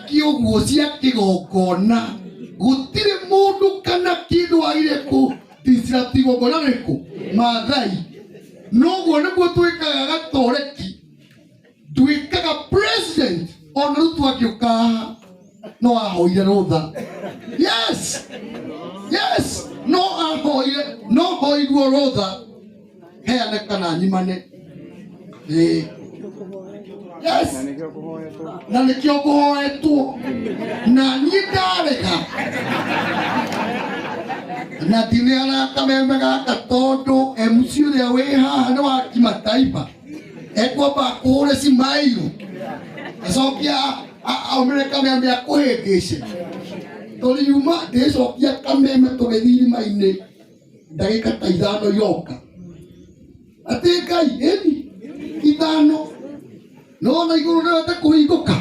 Ciake ũguo cia kĩgongona, gũtirĩ mũndũ kana kĩndũ wagire kũ disrupt igongona rĩrĩkũ? Maathai. Noguo nĩguo twĩkaga gatoreki, nduĩkaga president ona Ruto angĩũka haha no ahoire rũtha. Yes, yes, no ahoire, no hoirwo rũtha heane kana nyimane. Ĩĩ. Yes, na nĩkĩo ngũhoetwo na niĩ ndarega na ndineana kameme gaka tondũ MC ũrĩa wĩ haha nĩ wa kimataifa, ekwamba akũhũre cimairũ acokia aumĩre kameme akũhĩngĩce. Tũriuma ndĩcokia kameme tũgĩthiĩ irima-inĩ ndagĩka ta 5 iroka atĩ Ngai ĩni 5 nona igũrũ nĩwete kũhingũka.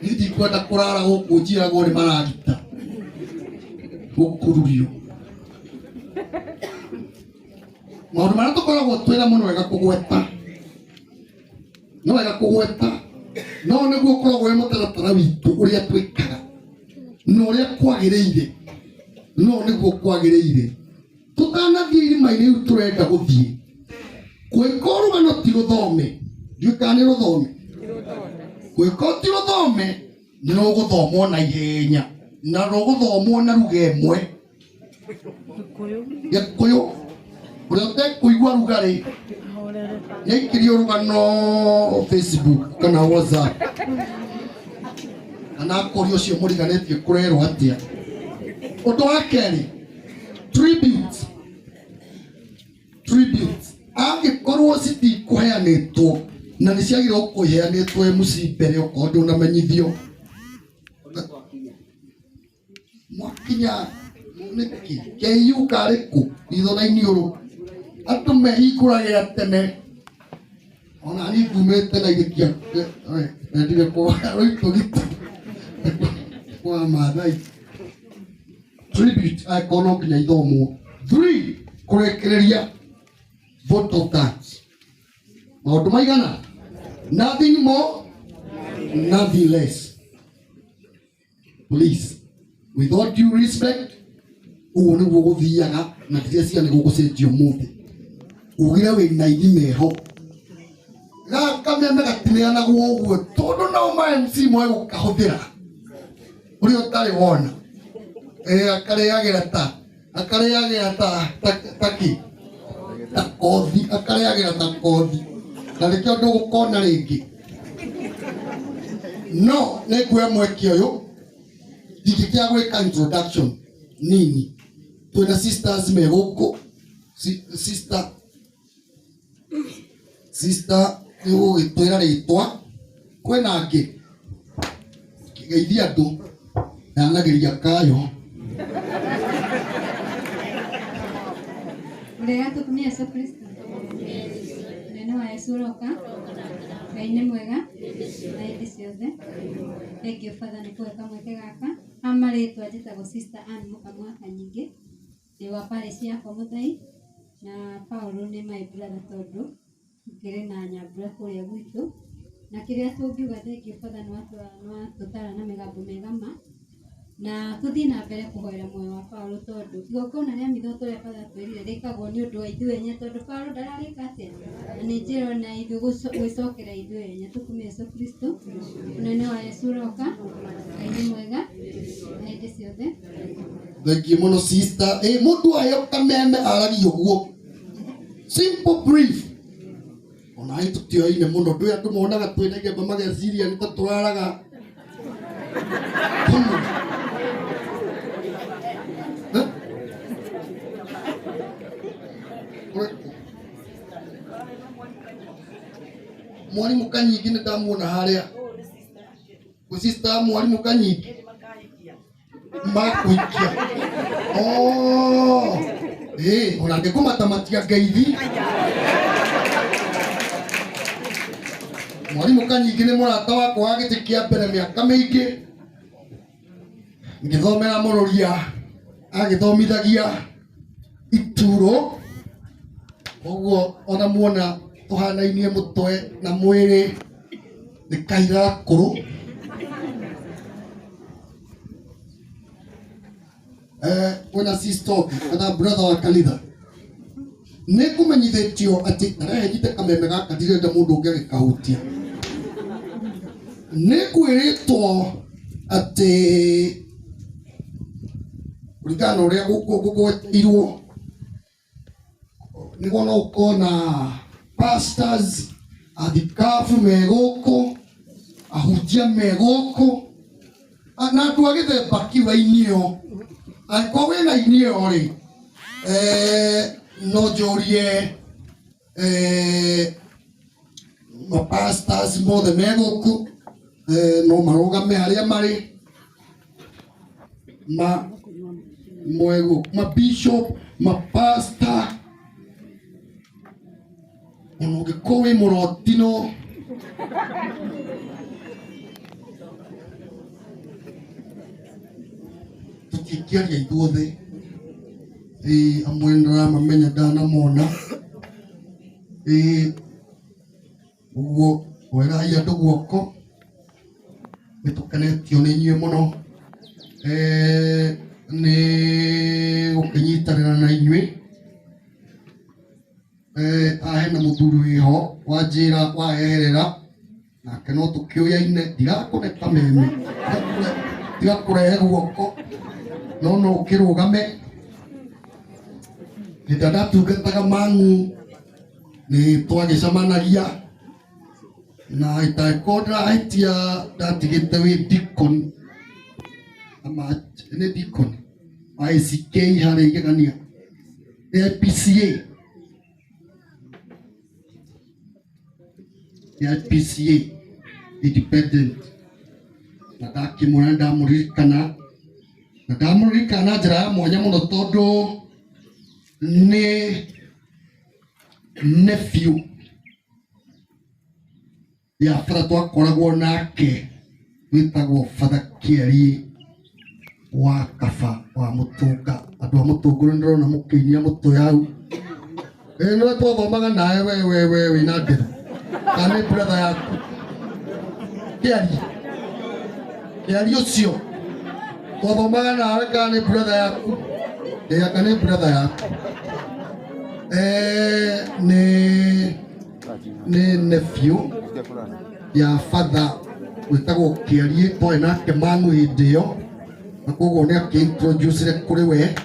Niĩ ndikwenda kũrara gũkũ njiragwo nĩ maragita gũkururio. Maũndũ marĩa tũkoragwo twĩna mũno wega kũgweta, nĩ wega kũgweta, no nĩguo ũkoragwo wĩ mũtaratara witũ ũrĩa twĩkaga na ũrĩa kwagĩrĩire, no nĩguo kwagĩrĩire tũtanathiĩ irima-inĩ rĩu tũrenda gũthiĩ. Gwĩka rũgano ti rũthome, ndiũĩ kana nĩ rũthome. Gwĩka ti rũthome, nĩ rũgũthomwo na ihenya na rũgũthomwo na ruga ĩmwe, Gĩkũyũ. Ũrĩa ũtekũigua rugarĩ nĩaikirie rũgano Facebook kana WhatsApp kana akũria ũcio mũriganĩtie kũrerwo atĩa. Ũndũ wa kerĩ, tribute. Tribute angĩkorwo citikũheanĩtwo na nĩ ciagĩrĩirwo kũheanĩtwo MC mbere, okorwo ndũnamenyithio mwakinya nĩkĩ KU karĩ kũ ritho na iniũrũ andũ mehingũragĩra tene. Ona niĩ ngumĩte na irĩkia ndendire rũitũ gitu kwa Maathai. Tribute angĩkorwo no nginya ithomwo. Three, kũrĩkĩrĩria, vote of thanks. Maũndũ maigana, nothing more, nothing less. Please, with all due respect, ũguo nĩguo gũthiaga na ndireciria nĩ gũgũcenjia ũmũthĩ. Ugire wĩ na ithima ĩho gaka kameme gatineanagwo ũguo tondũ nao ma MC moe gũkahũthĩra ũrĩa ũtarĩ wona. Akarĩagĩra ta akarĩagĩra ta ta kĩ ta kothi, akarĩagĩra ta kothi, na nĩkĩo ndũgũkona rĩngĩ. No nĩ nguoya mweke ũyũ ndingĩkĩaga gwĩka introduction nini. Twĩna sisters me gũkũ. Sister, sister nĩ ũgũgĩtwĩra rĩtwa. Kwĩna angĩ kĩgeithia andũ ndanagĩria kayo. Ũrĩa tũkumia Yesu Kristo. Nene wa Yesu ũroka. Ngai nĩ mwega na hĩndĩ ciothe. Thank you Father nĩ kũhe kamweke gaka. Ha marĩtwa njĩtagwo Sister Ann Mũkamu wa Kanyingĩ. Ndĩ wa parish ya Komuthai na Paul nĩ my brother tondũ tũkĩrĩ na nyambura kũrĩa gwitũ. Na kĩrĩa tũngiuga, thank you Father nĩ watũtara na mĩgambo mega ma na tũthiĩ na mbere kũhoera muoyo wa Paul tondũ igongona rĩa mitho tũrĩa Father atwĩrire rĩkagwo nĩ ũndũ wa ithuĩ enye tondũ Paul ndararĩka atĩa na nĩ njĩra ona ithuĩ gwĩcokera ithuĩ enye. Tũkumie Yesu Kristo. Ũnene wa Yesu ũroka. Ngai nĩ mwega na hĩndĩ ciothe. Thengiũ mũno sister. Mũndũ aheo kameme aragia ũguo, simple, brief. Ona nĩ tũtioine mũno ndũĩ andũ monaga twĩna iremba mageciria nĩ ta tũraraga. Come on. Eh? Ũrĩkũ? Mwarimũ Kanyingĩ nĩ ndamuona harĩa. Gwĩ sister mwarimũ Kanyingĩ makũikia. Oh, ona ndĩkũmatamatia ngeithi. Mwarimũ Kanyingĩ nĩ mũrata wakwa wa gĩtĩ kĩa mbere mĩaka mĩingĩ ngĩthomera Mũrũria, agĩthomithagia ituro ũguo ona muona tũhanainie mũtwe na mwĩrĩ nĩ kaira gakũrũ. Kwĩna sister ũngĩ kana brother wa kanitha? Nĩ ngũmenyithĩtio atĩ rehe nyite kameme gaka, ndirenda mũndũ ũngĩ agĩkahutia. Nĩ ngwĩrĩtwo atĩ kũringana na ũrĩa gũgweteirwo nĩguo no ũkorwo na pastors, athikabu me gũkũ, ahunjia me gũkũ na andũ a gĩthemba kĩu ainio. Angĩkorwo wĩna inio rĩ, no njũrie mapastors mothe me gũkũ, no marũgame harĩa marĩ ma mwego, mabishop, mapasta, ona ũngĩkorwo wĩ mũrotino. Tũtingĩaria ithuothe. Ĩĩ, amwe nĩndĩramamenya, ndanamona. Ĩĩ, ũguo werai andũ guoko. Nĩ tũkenetio nĩ inyuĩ mũno nĩ gũkĩnyitanĩra na inyuĩ. Haha hena mũthuri wĩho wanjĩra waheherera nake no tũkĩũyaine. Ndigakũne kameme, ndigakũrehe guoko, no no ũkĩrũgame. Hĩndĩ ĩrĩa ndatungataga Mang'u nĩ twagĩcemanagia na itangĩkorwo ndĩrahĩtia ndatigĩte wĩ deacon ama nĩ deacon wa ACK harĩa Igegania, nĩ IPCA, nĩ IPCA Independent. Na ndakĩmuona ndamũririkana, na ndamũririkana na njĩra ya mwanya mũno tondũ nĩ nephew ya batha twakoragwo nake wĩtagwo Batha Kĩariĩ wa Kaba wa Mũtũnga. Andũ a Mũtũngũrũ nĩndĩrona mũkĩinia mũtwe hau. Ĩĩ nĩwe twathomaga nawe we we we wĩna nderu kana nĩ brother yaku Kĩariĩ? Kĩariĩ ũcio twathomaga nawe kana nĩ brother yaku? Ĩĩ, anga nĩ brother yaku. Nĩ nephew ya father wĩtagwo Kĩariĩ, twarĩ nake Mang'u hĩndĩ ĩyo, na koguo nĩ akĩ-introduce kũrĩ we.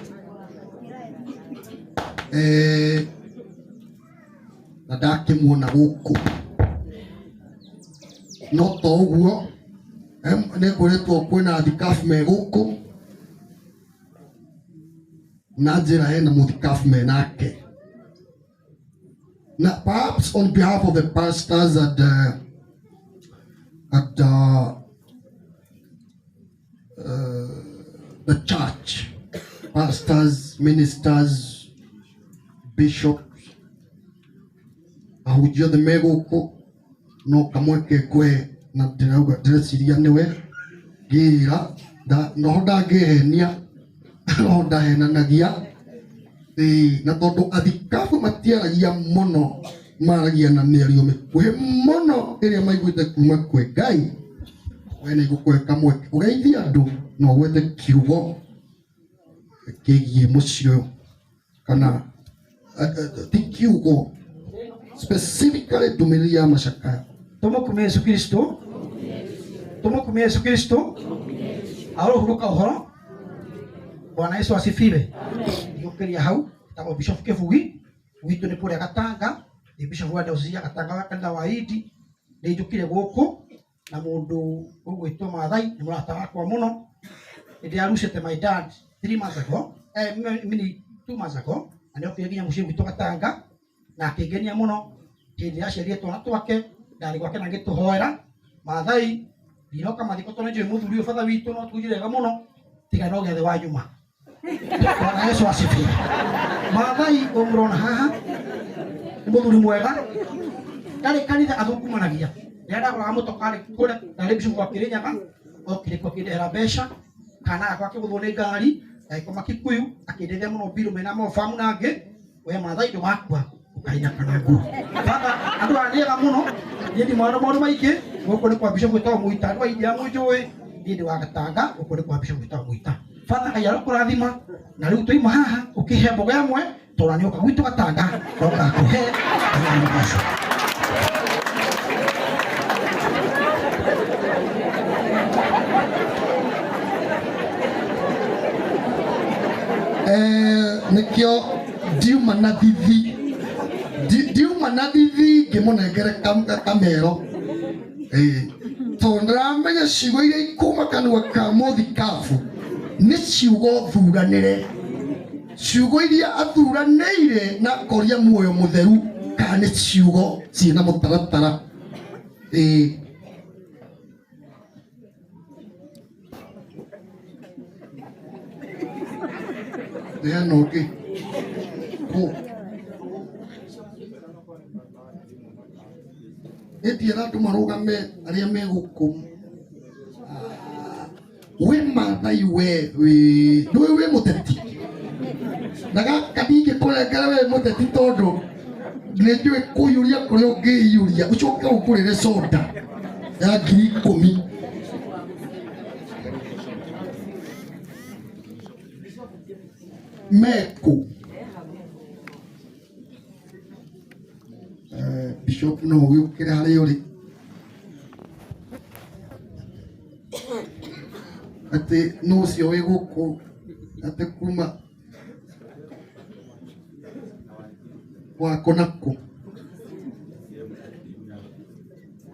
Na ndakĩmuona gũkũ no to ũguo, nĩ ngwĩrĩtwo kwĩna thikabu me gũkũ na njĩra hena mũthikabu me nake. Na perhaps on behalf of the pastors and the church, pastors, ministers, bishops, ahunjia othe me gũkũ, no kamweke ngũhe na ndĩrauga ndĩreciria nĩwe ngĩra noho ndangĩhenia, noho ndahenanagia. Ĩĩ, na tondũ athikabu matiaragia mũno, maragia na mĩario mĩkuhĩ mũno ĩrĩa maiguĩte kuma kwĩ Ngai. We nĩ ngũkũhe kamweke ũgeithie andũ na ũgwete kiugo kĩgiĩ mũciĩ ũyũ, kana ti kiugo specifically, ndũmĩrĩri ya macakaya. Tumukumie Yesu Kristo, tumukumie Yesu Kristo. Arohuruka ũhoro. Bwana Yesu asifiwe. Ndiũkĩria hau tagwo Bishop Kĩbugi, gwitũ nĩ kũrĩa Gatanga, nĩ Bishop wa diocese ya Gatanga wa kanitha wa Indi. Nĩ njũkire gũkũ na mũndũ ũgwĩtwo Maathai, nĩ mũrata wakwa mũno. Nĩ ndĩrarucĩte my dad 3 months ago, mini 2 months ago, na nĩ okire nginya mũciĩ gwitũ Gatanga na akĩngenia mũno. Hĩndĩ ĩrĩa aciarire twana twake ndarĩ gwake na ngĩtũhoera. Maathai, ndinoka mathiko tondũ nĩnjũĩ mũthuri ũyũ batha witũ no tujire wega mũno, tiga no gĩathĩ wa nyuma. Bwana Yesu asifiwe. Maathai ũmũrona haha nĩ mũthuri mwega, ndarĩ kanitha athũkumanagia. Rĩrĩa ndagũraga mũtokarĩ kũrĩa ndarĩ bishop wa Kĩrĩnyaga, okire kuo akĩndehera mbeca, kana gakwa akĩgũthwo nĩ ngari agĩkoma Kikuyu, akĩndeithia mũno mbirũ mena mabamu na angĩ. We Maathai, ndũgakua ũkaina kana nguo. Baba, andũ aya nĩ ega mũno. Niĩ ndi mwana maũndũ maingĩ. Gũkũ nĩ kwa bishop wĩtagwo Mũita. Andũ a India mũnjũĩ, niĩ ndĩ wa Gatanga, gũkũ nĩ kwa bishop wĩtagwo Mũita. Baba, Ngai arokũrathima. Na rĩu tũima haha ũkĩhe mboga ĩmwe tondũ nĩ ũka gwitũ gatanga ndoka kũhe mboga. Nikio ndiuma na thithi, ndiuma na thithi ngĩmũnengere kamero. Tondũ ndĩramenya ciugo iria ikuma kanua ka mũthikabu nĩ ciugo thuranĩre, ciugo iria athuranĩire na akoria muoyo mũtheru kana nĩ ciugo ciĩna mũtaratara. Neana ũngĩ kũ nĩndiera andũ marũgame arĩa me gũkũ. We Maathai, we wĩ ndũĩ wĩ mũteti, na gaka ndingĩkũrengera wĩ mũteti tondũ nĩ njũĩ kũiyũria kũrĩa ũngĩiyũria ũcoke ũngũrĩre soda ya 10,000. Mekũ Bishop no ũgĩũkĩre harĩa ũrĩ atĩ nũ ũcio wĩ gũkũ atĩ kuma wako na kũ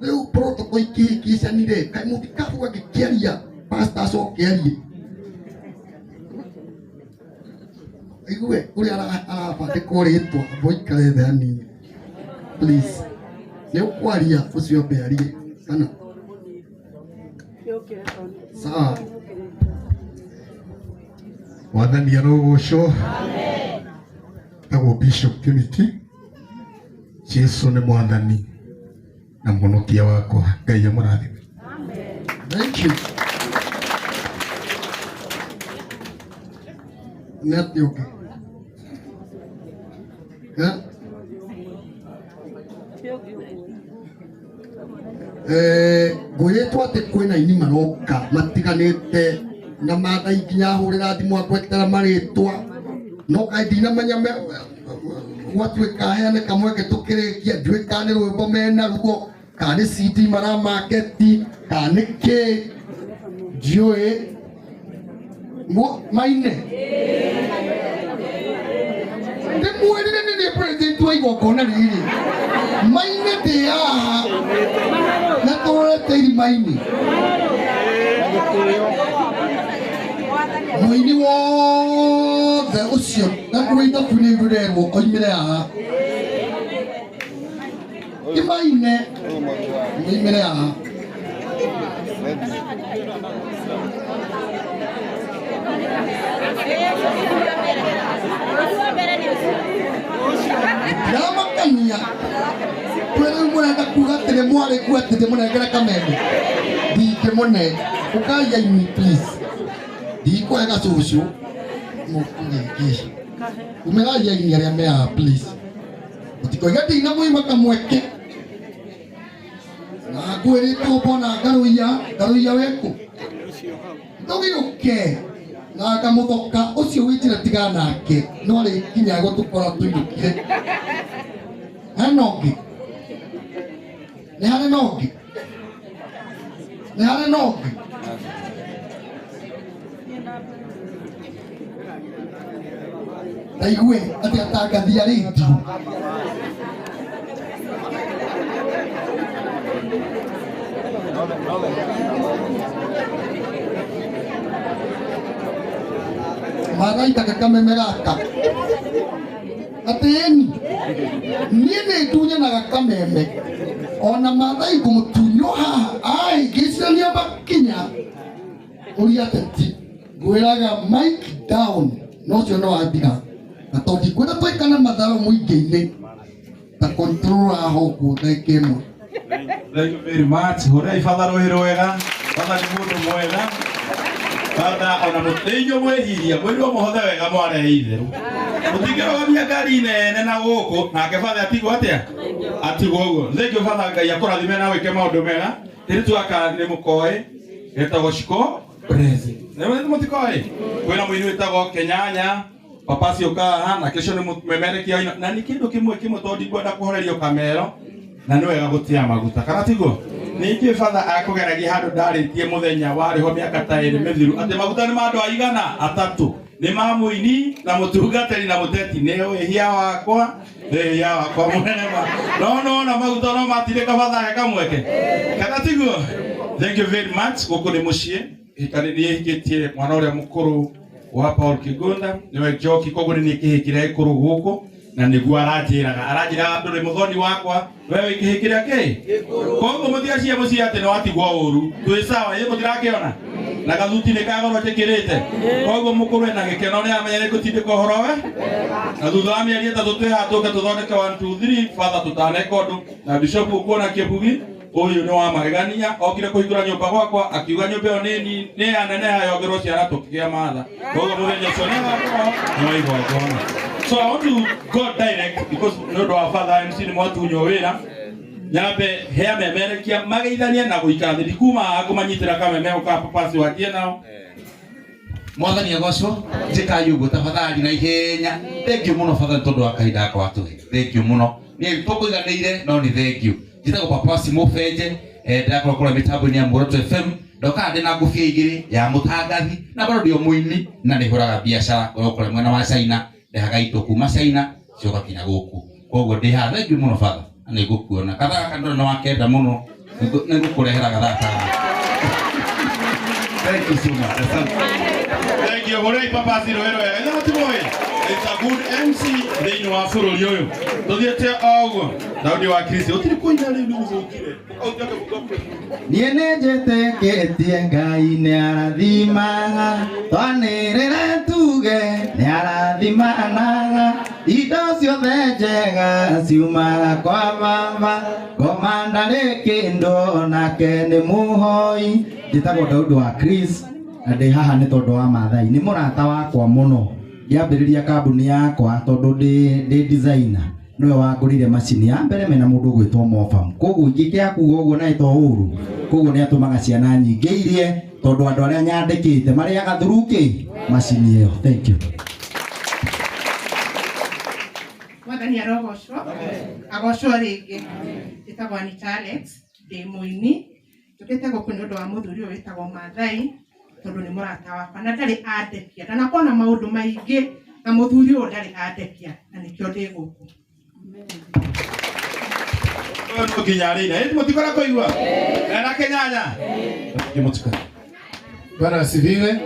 rĩu protocol ikĩhĩngĩcanire kaĩ mũthikabu angĩkĩaria pastor acoke arie aigue ũrĩa arabandĩkwo rĩtwa amba ũikare thĩ hanini please. Nĩ ũkwaria ũcio ambe arie kana sawa. Mwathani arogocwo. Tagwo Bishop Kimiti. Jesu nĩ mwathani na mũhonokia wakwa. Ngai amũrathime. Thank you. Nĩ atĩa ũngĩ? Ngwĩrĩtwo atĩ kwĩna aini maroka matiganĩte na Maathai nginya ahũrĩra thimũ angwetera marĩtwa no kaĩ ndinamenya gwatuĩka heane kamweke tũkĩrĩkia ndiũĩ kana nĩ rwĩmbo mena ruo kana nĩ CD maramaketi kana nĩ kĩ ndiũĩ. Maine ndĩmwĩrire nĩ niĩ president wa igongona rĩrĩ maine ndĩ haha na tũrorete irima-inĩ mũini wothe ũcio na kũrĩ ithabu nĩ rĩrerwo oimĩre haha ti maine moimĩre haha. Ndiramakania kwĩ rĩu mũrenda kuga atĩ nĩ mwarĩ kuo atĩ ndĩmũnengere kameme ndingĩmũne ũkai aini please ndikũhe gacũcũ mũkũgĩkĩca umĩrai aini arĩa me haha please mũtikoige ndinamũima kamweke na ngwĩrĩtwo mbona ngarũiya ngarũiya wĩkũ ndũgĩũke na ngamũthoka ũcio wĩ njĩra tigana nake no rĩ nginya gũtũkora tũinũkire. Hena ũngĩ? Nĩ harĩ na ũngĩ? Nĩ harĩ na ũngĩ? Taigue atĩ atangathi a rĩndiũ maraitaga kameme gaka atĩ ĩni niĩ nĩ ndunyanaga kameme ona Maathai ngũmũtunywo haha ahĩngĩcithania makinya ũria ateti ngwĩraga mic down no ũcio no athiga na tondũ ndikwenda twaikana matharũ mũingĩ-inĩ ta control haha ũguo ndagĩka ĩmwe. Thank you very much. Hũrai batha rũhĩ rwega. Batha nĩ mũndũ mwega. Batha ona mũtĩ inyuĩ mwĩhiria mwĩrwo mũhothe wega mwarehe itherũ. Mũtingĩrũgamia ngari nene na gũkũ nake batha atigwo atĩa? Atigwo ũguo. Thank you batha, Ngai akũrathime na wĩke maũndũ mega. Ĩrĩ tu aka nĩ mũkoĩ getagwo Ciko. Blessing. Nĩ mũtikoĩ kwĩna mũini wĩtagwo Kenyanya papasi ũkaha na kesho nĩ mũmemerekia ino na nĩ kĩndũ kĩmwe kĩmwe tondũ ndikwenda kũhorerio kamero na nĩ wega gũtĩa maguta kana tiguo ningĩ batha akũgeragia handũ ndarĩtie mũthenya warĩ ho mĩaka ta ĩrĩ mĩthiru atĩ maguta nĩ ma andũ aigana atatũ nĩ ma mũini na mũtungatĩri na mũteti nĩ wĩhia wakwa wĩhia wakwa mũnene ma no no na maguta no matirĩka batha he kamweke kana tiguo. Thank you very much. Gũkũ nĩ mũciĩ hikani nĩ hikĩtie mwana ũrĩa mũkũrũ wa Paul Kigunda niwe Njoki koguo nĩ niĩ kĩhĩ kĩrĩa gĩkũrũ gũkũ na nĩguo aranjĩraga ndũrĩ mũthoni wakwa we wĩ kĩhĩ kĩrĩa kĩ koguo mũtigacie mũciĩ atĩ nĩ watigwo ũru twĩ sawa ĩ mũtirakĩona na gathuti nĩ kagoro njĩkĩrĩte koguo mũkũrũ ena gĩkeno nĩ amenya nĩ ngũtindĩka ũhoro we na thutha wa mĩeri ĩtatũ twĩ haha tũke tũthondeke 1 2 3 father tũtaneka ũndũ na bishop ũkuona kĩbugi ũyũ nĩ wa magegania okire kũhingũra nyũmba gwakwa akiuga nyũmba ĩyo nĩ ya neneha yongerwo ciana tũkĩgĩa matha koguo mũthenya ũcio nĩ agakorwo nĩ wa igongona. So I want to go direct because nĩ ũndũ wa father MC nĩ mwatunywo wĩra nyambe he amemerekia mageithanie na gũikara thĩ ndikuma haha ngũmanyitĩra kameme gũka papasi wanjie nao. Mwathani agocwo njĩkai ũguo tafadhali na ihenya. Thank you mũno father tondũ wa kahinda gaka watũhe. Thank you mũno. Nĩ tũkũiganĩire no nĩ thank you. Njĩtagwo Papasi Mũbenje ndĩrakorwo kũrĩa mĩtambo-inĩ ya Muoroto FM ndokaga ndĩna ngũbia igĩrĩ ya mũtangathi na bado ndĩ o mũini na nĩ hũraga biacara ngoragwo kũrĩa mwena wa China ndehaga indo kuma China cioka kinya gũkũ koguo ndĩ haha. Thank you mũno father na nĩ ngũkuona kathaa gaka ndĩrona wakenda mũno nĩ ngũkũrehera gathaa ta gaka. Thank you so much. Asante. Thank you. Hũrai Papasi rũĩ rwega. Ithe mũtimũĩ. It's a good MC thĩinĩ wa bũrũri ũyũ. Tũthiĩte o ũguo. Daudi wa Kristo. Gũtirĩ kũina rĩu nĩ gũthũkire. Niĩ nĩ njĩtĩkĩtie Ngai nĩ arathimaga twanĩrĩre tuge nĩ arathimanaga indo ciothe njega ciumaga kwa baba ngoma ndarĩ kĩndũ nake nĩ mũhoi. Njĩtagwo Daudi wa Chris na ndĩ haha nĩ tondũ wa Maathai nĩ mũrata wakwa mũno ngĩambĩrĩria kambuni yakwa tondũ ndĩ designer niwe wangũrĩire macini ya mbere mena mũndũ ũgwĩtwo Mofam koguo ingĩkĩaga kuga ũguo na ĩto ũru koguo nĩ atũmaga ciana nyingĩ irie tondũ andũ arĩa nyandĩkĩte marĩaga thurukĩ macini ĩyo. Thank you. Mwathani arogocwo agocwo rĩngĩ. Njĩtagwo Anita Alex ndĩ mũini njũkĩte gũkũ nĩ ũndũ wa mũthuri ũyũ wĩtagwo Maathai tondũ nĩ mũrata wakwa na ndarĩ andekia ndanakorwo na maũndũ maingĩ na mũthuri ũyũ ndarĩ andekia na nĩkĩo ndĩ gũkũ. No nginya rĩ na mũtikora kũigua na Kenyanya mũtika. Bwana asifiwe.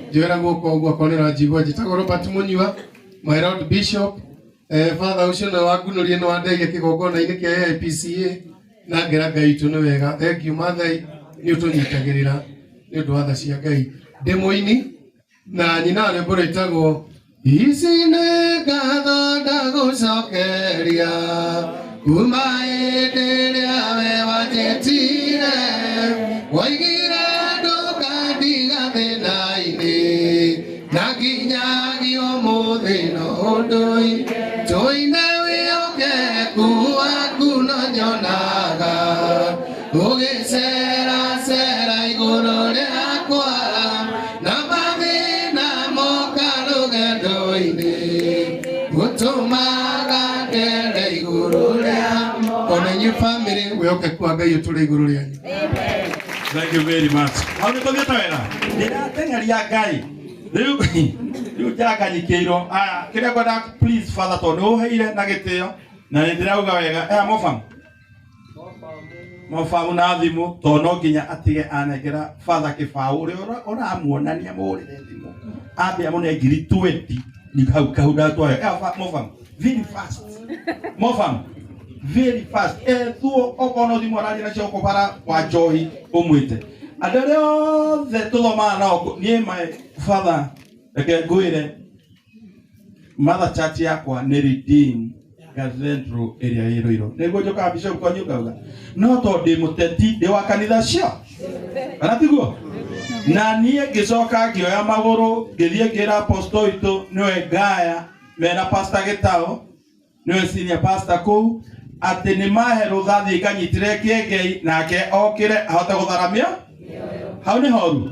Njoera guoko ũguo akorwo nĩ ũranjigua njĩtagwo Robert Mũnyua my Lord Bishop. Father ũcio nĩwe wangunũrie nĩ wandeithia kĩgongona-inĩ kĩa AIPCA na ngera Ngai witũ nĩ wega. Thank you Maathai nĩ ũtũnyitagĩrĩra nĩ ũndũ wa tha cia Ngai. Ndĩ mũini na nyina rwĩmbo rwĩtagwo ici nĩ ngatho ndagũcokeria kuma hĩndĩ ĩrĩa we wanjĩtire woigire ndũkandiga thĩna-inĩ na nginyagia ũmũthĩ no ũndũire tũine wĩhokeku waku no nyonaga ũgĩceracera igũrũ rĩakwa na mathĩna moka rũgendo-inĩ ũtũmaga ndere igũrũ rĩamo. Ona inyuĩ family wĩhokeku wa Ngai ũtũre igũrũ rĩanyu. Thank you very much. Hau nĩ tũthiĩte wega. Ndĩrateng'eria Ngai. Rĩu njanganyikĩirwo. Aya, kĩrĩa ngwenda please father tondũ nĩ ũheire na gĩtĩo na nĩ ndĩrauga wega. Aya Mofam. Mofamu na thimũ tondũ no nginya atige anengera father kĩbaũ ũrĩa ũramuonania mũhũrĩre thimũ. Ambe amũne ngiri 20 ni hau kau ndatwayo. Aya Mofam, very fast. Mofam, very fast. Thuo okorwo no thimũ araria nacio gũkũ bara wa njohi ũmwĩte. Andũ arĩa othe tũthomaga nao niĩ my father reke ngwĩre mother church yakwa nĩ Redeem Cathedral ĩrĩa ĩ Ruiru. Nĩguo njũkaga bishop kwanyu ngauga no tondũ ndĩ mũteti ndĩ wa kanitha cio kana tiguo na niĩ ngĩcoka ngĩoya magũrũ ngĩthiĩ ngĩra apostle witũ nĩwe ngaya mena pastor Gĩtaũ nĩwe senior pastor kũu atĩ nĩ mahe rũtha thiĩ nganyitĩre kĩengei nake okĩre ahote gũtharamio hau nĩ horu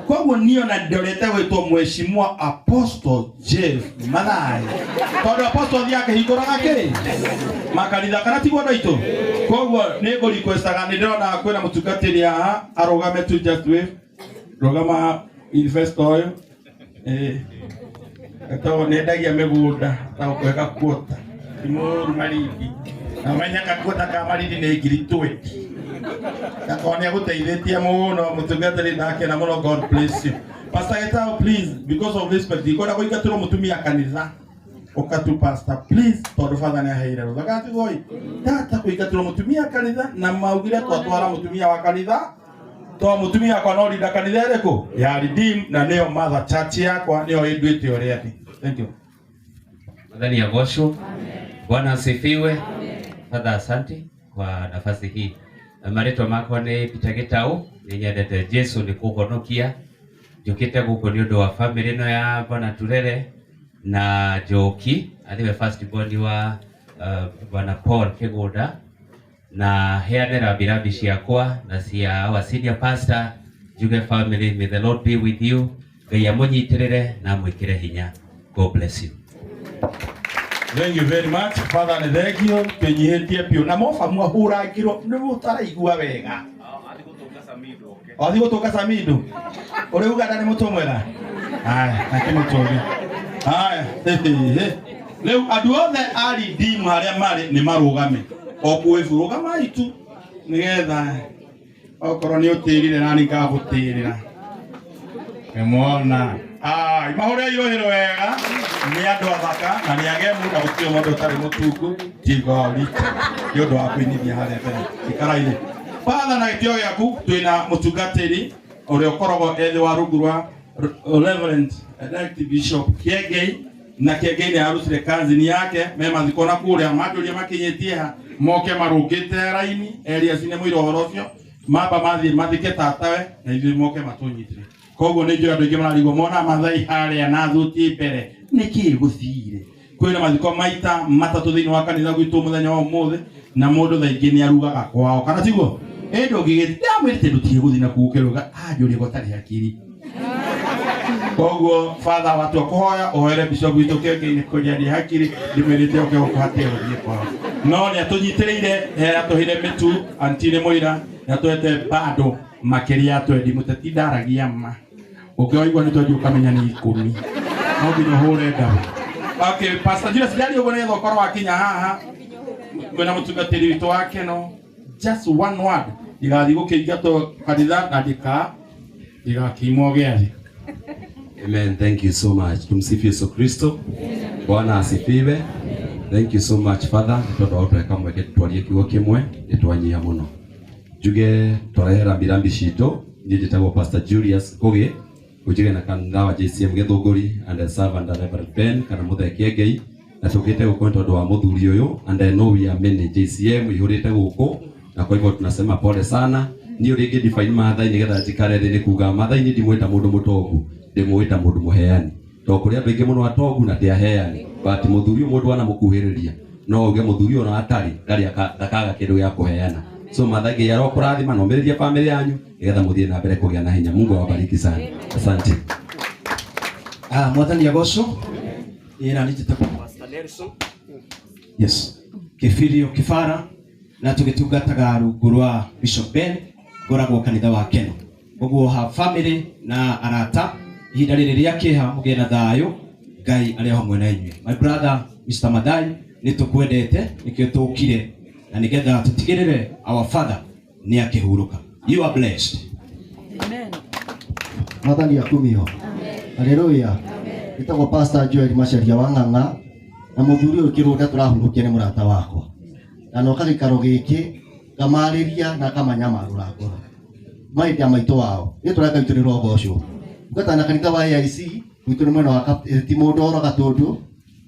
Koguo niĩ ona ndorete gwĩtwo mheshimiwa Apostle Jeff Mathai. Tondũ Apostle athiaga akĩhingũraga kĩ? Makanitha kana tiguo andũ aitũ? Koguo nĩ ngũ requestaga nĩ ndĩrona kwĩna mũtungatĩri haha arũgame tu just wave. Rũgama investor ũyũ. Eh. Etagwo nĩ endagia mĩgũnda etagwo kwega kuota. Ti mũru Malindi. Na ũmenye gakuota ka Malindi nĩ ngiri 20. Gakorwo nĩ agũteithĩtie mũno mũtungatĩri ndakena mũno God bless you. Pastor Gitau please because of respect ndikwenda kũingatĩrwo mũtumia kanitha ũka tu pastor please tondũ father nĩ aheire rũtha gatigoi tata kũingatĩrwo mũtumia kanitha na maugire twatwara mũtumia wa kanitha to mũtumia wakwa no rinda kanitha ĩrĩkũ ya Redeem na nĩyo mother church yakwa nĩyo ĩnduĩte ũrĩa ndĩ. Thank you. Mwathani agocwo. Bwana asifiwe. Father, asante kwa nafasi hii. Marĩtwa makwa nĩ Peter Gĩtaũ, nĩ nyendete Jesu nĩ kũhonokia. Njũkĩte gũkũ nĩ ũndũ wa family ĩno ya Bwana Turere na Njoki, arĩwe first born wa Bwana Paul Kĩgũnda, na heane rambirambi ciakwa na cia our senior pastor Njuge family. May the Lord be with you. Ngai amũnyitĩrĩre na amwĩkĩre hinya. God bless you. Thank you very much. Father, nĩ thank you twĩnyihĩtie biũ na moba mwahũrangirwo nĩ mũtaraigua wega. Wathiĩ gũtũnga Samido. Ũrĩ Uganda nĩ mũtũ mwega. Aya, akĩmũtũnge. Aya, rĩu andũ othe a Redeem harĩa marĩ nĩ marũgame. O kwĩbu rũgamai tu nĩgetha okorwo nĩ ũtĩrire nani ngagũtĩrĩra. Nĩmwona. Ai, mahũre irũhĩro wega nĩ andũ athaka na nĩ agemu na gũtirĩ mũndũ ũtarĩ mũtungu tigori nĩ ũndũ wa kũinithia harĩa mbere. Ikara-inĩ. Father na gĩtĩo gĩaku twĩna mũtungatĩri ũrĩa ũkoragwo ethĩ wa rungu rwa Reverend Elect Bishop Kiengei na Kiengei nĩ arutire kazini yake me mathiko na kũrĩa manjũria makinyĩtie ha moke marũngĩte raini Elias nĩ mũira ũhoro ũcio mamba mathiĩ mathike tatawe na ithuĩ moke matũnyitire koguo nĩ njũĩ andũ aingĩ mararigwo mona Mathai harĩa na thuti mbere nĩkĩ gũthire kwĩna mathiko maita matatũ thĩinĩ wa kanitha gwitũ mũthenya wa ũmũthĩ na mũndũ thaa ingĩ nĩ arugaga kwao kana tiguo ĩndĩ ũngĩgĩthi ndamwĩrĩte ndũtige gũthiĩ na kũu ũkĩruga anjũrie gũtarĩ hakiri koguo father watua kũhoya ũhoere bishop witũ Kĩengei-inĩ kũnyaria hakiri ndĩmwĩrĩte oke gũkũ hatige gũthiĩ kwao no nĩ atũnyitĩrĩire he atũheire mĩtu anti nĩ mũira nĩ atũhete bado makĩria ya twendi mũteti ndaragia ma ũngĩwaigua nĩ twendi ũkamenya nĩ ikũmi no nginya ũhũre ndawa. Okay, Pastor Julius ndari ũguo nĩgetha ũkorwo wakinya haha mwĩna mũtungatĩri witũ wa Keno just one word ndigathiĩ gũkĩingatwo kanitha na ndigakiimwo gĩathĩ. Amen. Thank you so much. Tumsifu Yesu Kristo. Bwana asifiwe. Thank you so much Father. Tondu wa gũtũhe kamweke twarie kiugo kĩmwe nĩ twanyiha mũno. Njuge twarehe rambirambi citũ. Niĩ njĩtagwo Pastor Julius Ngugi ũnjige na kanitha wa JCM Gĩthũngũri and I serve under Reverend Ben kana Mũthee Kĩengei na tũkĩte gũkũ nĩ tondũ wa mũthuri ũyũ and I know we are many JCM ihũrĩte gũkũ na kwa hivyo tunasema pole sana. Niĩ ũrĩa ingĩ define Mathai nĩgetha njikare thĩ nĩ kuga Mathai nĩ ndimwĩta mũndũ mũtongu ndĩmwĩta mũndũ mũheani tondũ kũrĩ andũ aingĩ mũno atongu na ti aheani but mũthuri ũyũ mũndũ anamũkuhĩrĩria no auge mũthuri ũyũ ona atarĩ ndarĩ ndakaga kĩndũ gĩa kũheana. So Mathai Ngai arokũrathima na ũmĩrĩrie family yanyu nĩgetha mũthiĩ na mbere kũgĩa na hinya. Mungu awabariki sana. Asante. Mwathani agocwo. Ĩĩ na niĩ njĩtagwo Pastor Nelson. Yes. Kĩbirio Kĩbara na tũgĩtungataga rungu rwa Bishop Ben ngoragwo kanitha wa Keno. Ũguo ha family na arata ihinda rĩrĩ rĩa kĩeha mũgĩe na thayũ Ngai arĩ hamwe na inyuĩ. My brother Mr. Mathai nĩ tũkwendete nĩkĩo tũkire na nĩgetha tũtigĩrĩre our father nĩ akĩhurũka. You are blessed. Amen. Mwathani akumio. Haleluya. Nĩtagwo Pastor Joel Macharia wa Ng'ang'a na mũthuri ũyũ kĩrũnda tũrahurũkia nĩ mũrata wakwa na noka gĩikaro gĩkĩ ngamarĩria na ngamanyamarũra ngoro mahĩndĩ ya maitũ wao rĩtwa rĩa Ngai witũ rĩrogocwo. Ngwetana na kanitha wa AIC gwitũ nĩ mwena wa ti mũndũ oro Gatũndũ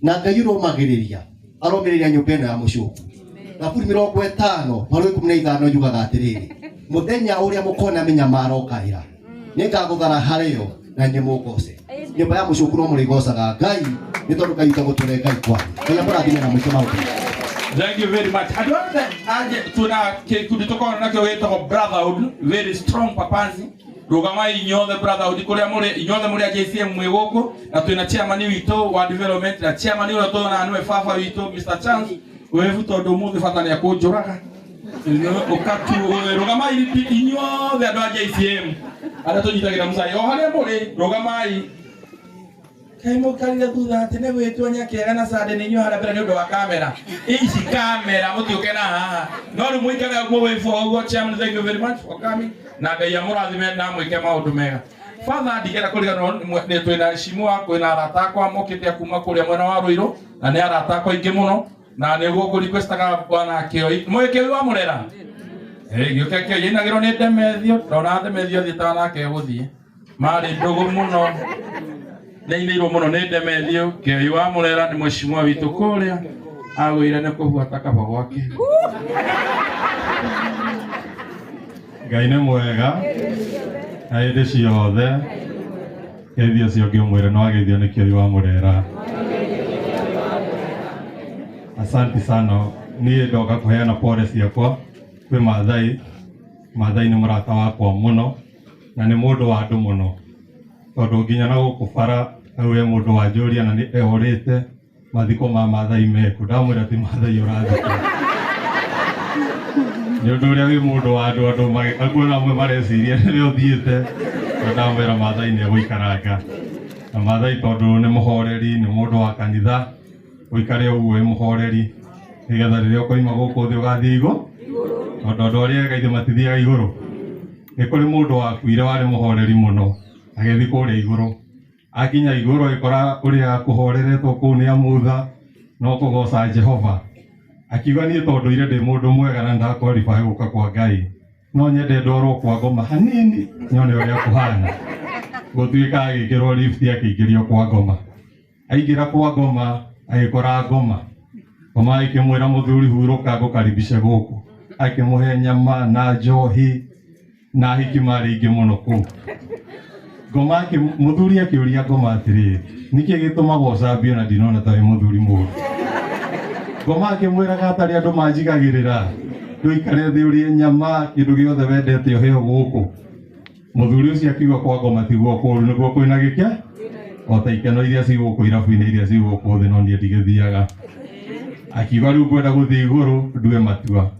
na Ngai ũrũmagĩrĩria arũmĩrĩria nyũmba ĩno ya mũcũkũ. Thaburi 50 mweri wa 15 yugaga atĩrĩrĩ mũthenya ũrĩa mũkona mĩnyamaro ũkaĩra nĩngagũthara harĩyo na inyuĩ mũngoce. Nyũmba ya mũcũkũ no mũrĩgocaga Ngai nĩ tondũ Ngai witũ agũtũre Ngai kwanyu. Ngai amũrathime na mwĩke maũndũ. Thank you very much. Andũ othe anje tuna kĩkundi tũkoragwo nakĩo gĩtagwo Brotherhood, very strong papazi. Rugamai inyuothe brotherhood kuria muri, inyuothe muri a JCM mwi guku, na twina chairman witũ wa development na chairman uria tuona niwe baba witũ Mr Chance wevu, tondu umuthi bata ni akunjuraga ukatu. Rugamai inyuothe andu a JCM aria tunyitagira mucai o haria muri, rugamai. Kai mukarire thutha ati ni gwitwo nyakiega na sande ni inyuĩ haria mbere ni undu wa kamera ici, kamera mutiuke na haha no riu muikare uguo wĩbo ũguo. Chairman, thank you very much for coming, na Ngai amũrathime na mwĩke maũndũ mega. Father, ndigera kũriganĩrwo nĩ twĩna Shimua, kwĩna arata akwa mokĩte kuma kũrĩa mwena wa Ruiru, na nĩ arata akwa aingĩ mũno, na nĩguo ngũrequestaga bwana Kĩoi mwĩ wa Mũrera gĩũke Kĩoi ainagĩrwo nĩ Ndemethio, ndona Ndemethio thiĩtaga nake gũthiĩ marĩ ndũgũ mũno, nĩainĩirwo mũno nĩ Ndemethio. Kĩoi wa Mũrera nĩ mũcimwa witũ kũrĩa agũire nĩ kũbuata kaba gwake. Ngai nĩ mwega na hĩndĩ ciothe. Geithio ũcio ũngĩ ũmwĩre no ageithio nĩ Kĩoi wa Mũrera. Asanti sana. Niĩ ndoka kũheana pole ciakwa kwĩ Maathai. Maathai nĩ mũrata wakwa mũno na nĩ mũndũ wa andũ mũno, tondũ nginya na gũkũ bara hau he mũndũ wanjũria na nĩ ehorĩte mathiko ma Maathai meku, ndamwĩra ti Maathai ũrathika, nĩ ũndũ ũrĩa wĩ mũndũ wa andũ, andũ akuona amwe mareciria nĩwe ũthiĩte, na ndamwĩra Maathai nĩ egũikaranga. Na Maathai tondũ nĩ mũhoreri, nĩ mũndũ wa kanitha, ũikare ũguo wĩ mũhoreri nĩgetha rĩrĩa ũkoima gũkũ thĩ ũgathiĩ igũrũ, tondũ andũ arĩa ega ithe matithiaga igũrũ. Nĩ kũrĩ mũndũ wakuire warĩ mũhoreri mũno agĩthiĩ kũrĩa igũrũ, akinya igũrũ agĩkora ũrĩa kũhoreretwo kũu nĩ amutha no kũgoca Jehova, akiuga niĩ tondũ ire ndĩ mũndũ mwega na ndaqualify gũka kwa Ngai, no nyende ndwarwo kwa ngoma hanini nyone ũrĩa kũhana. Gũtuĩka agĩkĩrwo lift akĩingĩrio kwa ngoma, aingĩra kwa ngoma agĩkora ngoma, ngoma ĩkĩmwĩra mũthuri hurũka ngũkaribishe gũkũ, akĩmũhe nyama na njohi na hiki marĩ aingĩ mũno kũu. Ngoma mũthuri akĩũria ngoma atĩrĩrĩ, nĩkĩ gĩtũmaga ũcambio na ndinona ta wĩ mũthuri mũũru? Ngoma akĩmwĩraga atarĩ andũ manjigagĩrĩra, ndũikare thĩ ũrĩe nyama kĩndũ gĩothe wendete ũheo gũkũ. Mũthuri ũcio akiuga kwa ngoma tiguo kũũru, nĩguo kwĩna gĩkĩ o ta ikeno iria ci gũkũ irabu-inĩ iria ci gũkũ thĩ, no niĩ ndigĩthiaga. Akiuga rĩu ngwenda gũthiĩ igũrũ ndue matua.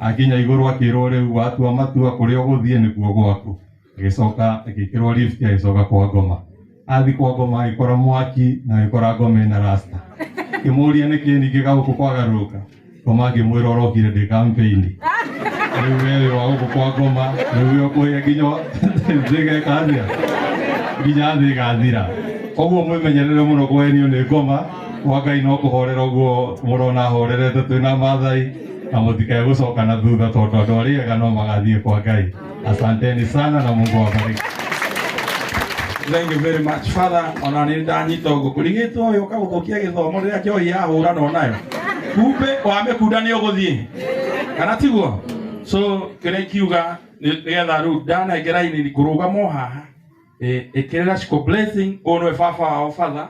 Akinya igũrũ akĩrwo rĩu watua matua kũrĩa ũgũthiĩ nĩkuo gwaku. Agĩcoka agĩkĩrwo lift agĩcoka kwa ngoma. Athiĩ kwa ngoma agĩkora mwaki na agĩkora ngoma ĩna rasta. Akĩmũria nĩkĩ ningĩ gagũkũ kwagarũrũka. Ngoma akĩmwĩra ũrokire ndĩ campaign. Rĩu we wĩ wa gũkũ kwa ngoma, rĩu we ũkũhĩa nginya thĩ ĩgeka atĩa? Nginya thĩ ĩgathira. Koguo mwĩmenyerere mũno kũhenio nĩ ngoma, kwa Ngai no kũhorera ũguo mũrona ahorerete twĩna Maathai, na mũtikae gũcoka na thutha tondũ andũ arĩa ega no magathiĩ kwa Ngai. Asanteni sana na Mungu awabariki. Thank you very much Father. Ona nĩ ndanyita ũguo kũrigĩtwo ũyũ ũkagũthũkia gĩthomo rĩrĩa njohi yahũranwo nayo, kumbe wamĩkunda nĩ ũgũthiĩ kana tiguo? So kĩrĩa ikiuga nĩgetha rĩu ndanengera ini ngũrũgama o haha ĩkĩrĩra Shiko Blessing, ũyũ nĩwe baba wao Father,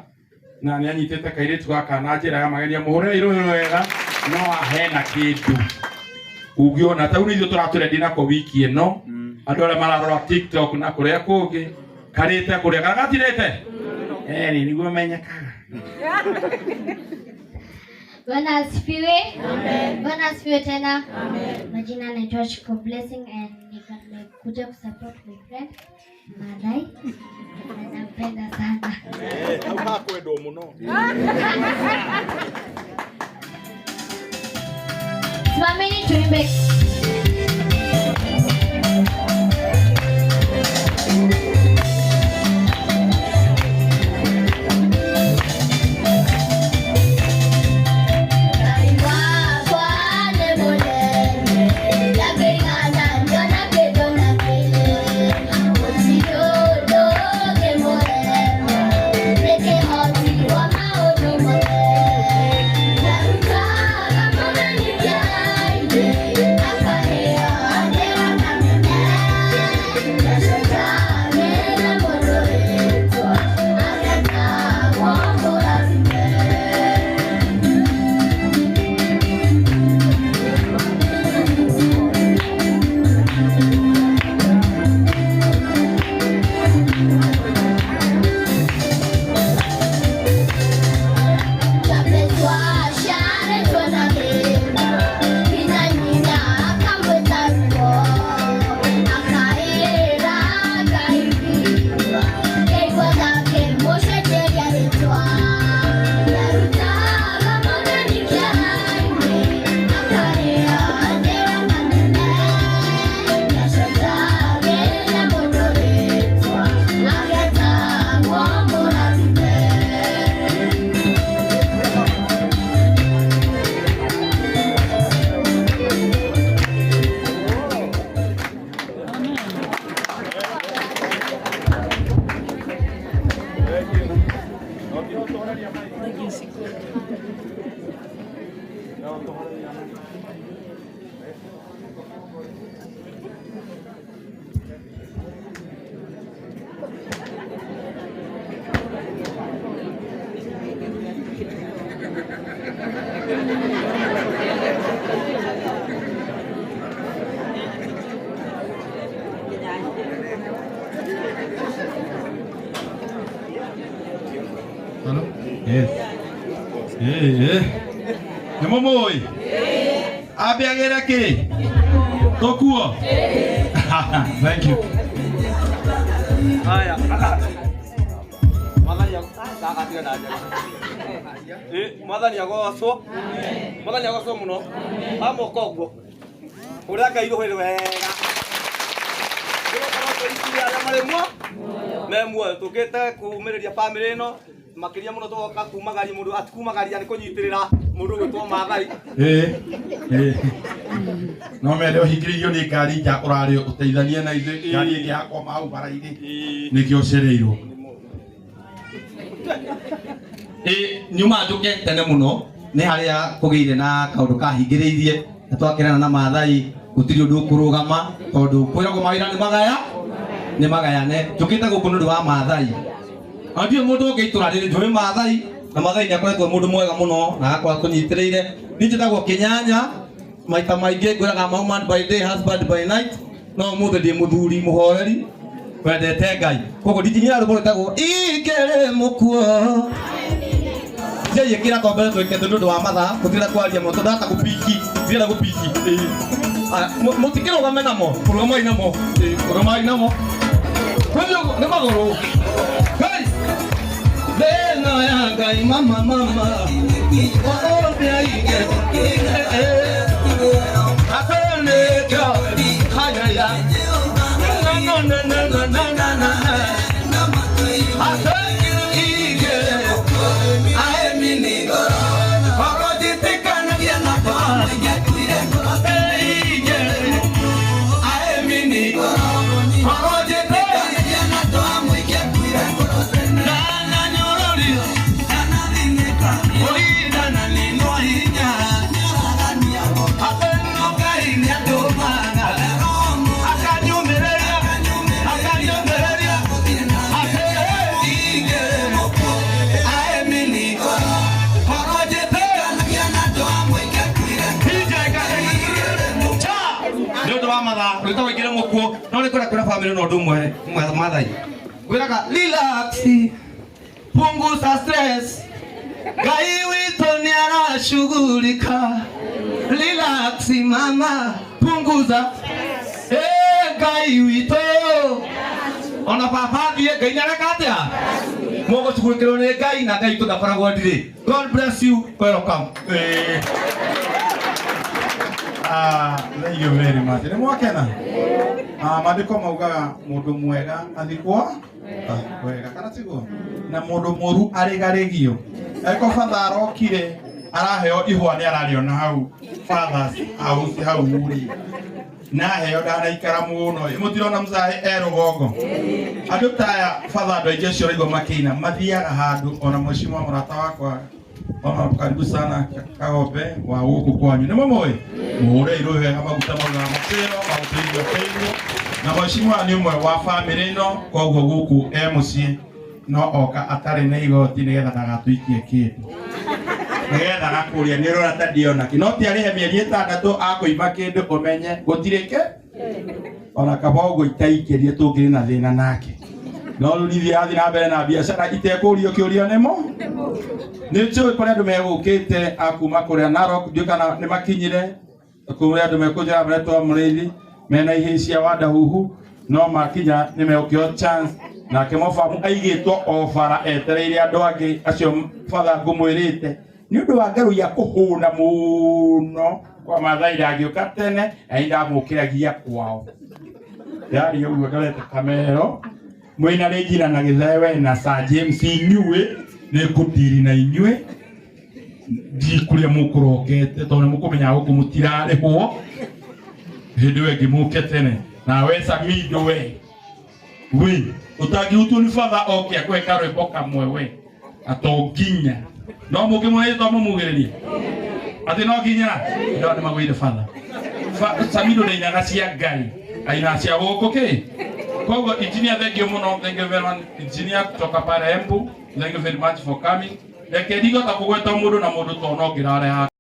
na nĩ anyitĩte kairĩtu gaka na njĩra ya magenia, mũhũrĩre irũhĩ wega, no ahena kĩndũ ũngĩona ta rĩu nĩ ithuĩ tũratũrendi nako wiki ĩno, andũ arĩa mararora TikTok na kũrĩa kũngĩ karĩte kũrĩa kana gatirĩte nĩguo menyekaga. Bwana asifiwe. Bwana asifiwe tena. Amen. Majina naitwa Shiko Blessing and nimekuja kusupport my friend Maathai na nampenda sana. Hau hakwendwo mũno. Simameni tuimbe. Thank you. Yes. Nĩ mũmũĩ? Ambe agĩre kĩ? Tũkuo? Thank you. Haya. Mwathani agatiga na njara. Mwathani agocwo. Mwathani agocwo muno. Amoka ũguo. Ũrĩa Ngai rũhĩ wega. Nĩgũkorwo tũikirie arĩa marĩ muo me muoyo tũkĩte kumĩrĩria bamĩrĩ ĩno makĩria mũno tũgoka kumagaria mũndũ atikumagaria nĩ kũnyitĩrĩra mũndũ ũgwĩtwo Maathai. Ĩĩ. No mende ũhingĩrĩirio nĩ ngari nja ũrarĩ ũteithanie na ithuĩ ngari ĩngĩ yakwa hau bara-inĩ nĩkĩo ũcereirwo. Ĩ nyuma njuke tene muno nĩ harĩa kũgĩire na kaũndũ kahingĩrĩirie na twakĩrana na Maathai gũtirĩ ũndũ ũkũrũgama tondũ kwĩragwo mawĩra nĩ magaya nĩ magayane. Njũkĩte gũkũ nĩ ũndũ wa Maathai na ndiũĩ mũndũ ũngĩ itũra rĩrĩ njũĩ Maathai na Maathai nĩ akoretwo mũndũ mwega mũno na agakorwo atũnyitĩrĩire. Niĩ njĩtagwo Kĩnyanya maita maingĩ ngwĩraga man by day husband by night no ũmũthĩ ndĩ mũthuri mũhoreri wendete Ngai koguo ndingĩnyira rwĩmbo rwĩtagwo ingĩrĩ mũkuo njĩĩkĩra tombere twĩke tondũ ũndũ wa mathaa tũtirenda kwaria mũno tũndata gũpiki ndirenda gũpiki. Mũtikĩrũgame namo rũgamai namo rũgamai namo kwĩthi ũguo nĩ magũrũ Ngai thĩna ya Ngai mama mama ũndĩaige akenĩkĩo hayaya na na na na na na na na rwĩtagwo ingĩrĩ mũkuo no nĩ kwenda kwĩra bamĩrĩ na ũndũ ũmwe Maathai ngwĩraga relax punguza stress Ngai witũ nĩ arashughulika relax mama punguza Ngai witũ ona baba thiĩ Ngai nĩ areka atĩa mũgũcugurĩkĩrwo nĩ Ngai na Ngai witũ ndakoragwo ndirĩ. God bless you, welcome. Thank you very much. Nĩ mwakena? Maandĩko maugaga mũndũ mwega athikwo wega kana tiguo? Na mũndũ mũru arĩgarĩgio. Angĩkorwo batha arokire araheo ihũa nĩ ararĩona hau father's house hau rĩ na heo ndanaikara mũno mũtirona mzae e rũgongo andũ taya batha andũ aingĩ acio ũraigua makĩina mathiaga handũ ona mheshimiwa mũrata wakwa ona karibu sana Kagombe wa gũkũ kwanyu nĩ mũmũĩ mũhũre irũĩ wega maguta maugaga matĩro magũteithio teithio na mheshimiwa nĩ ũmwe wa bamĩrĩ ĩno koguo gũkũ e mũciĩ no oka atarĩ na igoti nĩgetha ndagatũikie kĩndũ nĩgetha agakũria nĩ ũrora ta ndiona kĩ no ti arĩhe mĩeri 6 akũimba kĩndũ ũmenye gũtirĩ kĩ ona kaba ũguo itaikĩrie tũngĩrĩ na thĩna nake no rĩu nithiĩ athiĩ na mbere na biacara itekũrio kĩũria nĩmo nĩ njũĩ kũrĩa andũ megũkĩte a kuma kũrĩa Narok ndiũĩ kana nĩ makinyire kũrĩa andũ mekũnjĩra maretwo Mũrĩithi mena ihĩĩ cia Wandahuhu no makinya nĩ megũkĩo chance nake mũbamu aigĩtwo o bara etereire andũ angĩ acio batha ngũmwĩrĩte nĩ ũndũ wa ngarũ ya kũhũna mũno kwa Maathai ndangĩũka tene na nĩ ndamũkĩragia kwao yarĩ ũguo ndorete kamero mwĩna Regina na Gĩthae we na Sir James inyuĩ nĩ ngũndiri na inyuĩ ndi kũrĩa mũkũrokete tondũ nĩ mũkũmenya gũkũ mũtirarĩhwo hĩndĩ ĩyo ĩngĩ mũke tene nawe Samido we we ũtangĩhutio nĩ batha oke akũhe karwĩmbo kamwe we ato nginya no mũngĩmwĩrĩte to mũmugĩrĩrie atĩ no nginya no nĩ magũire batha Samido ndainaga cia Ngai ainaga cia gũkũ kĩ koguo engineer thank you mũno thank you very much engineer kutoka pale Embu thank you very much for coming reke ndigota kũgweta mũndũ na mũndũ to no ngĩrare haha.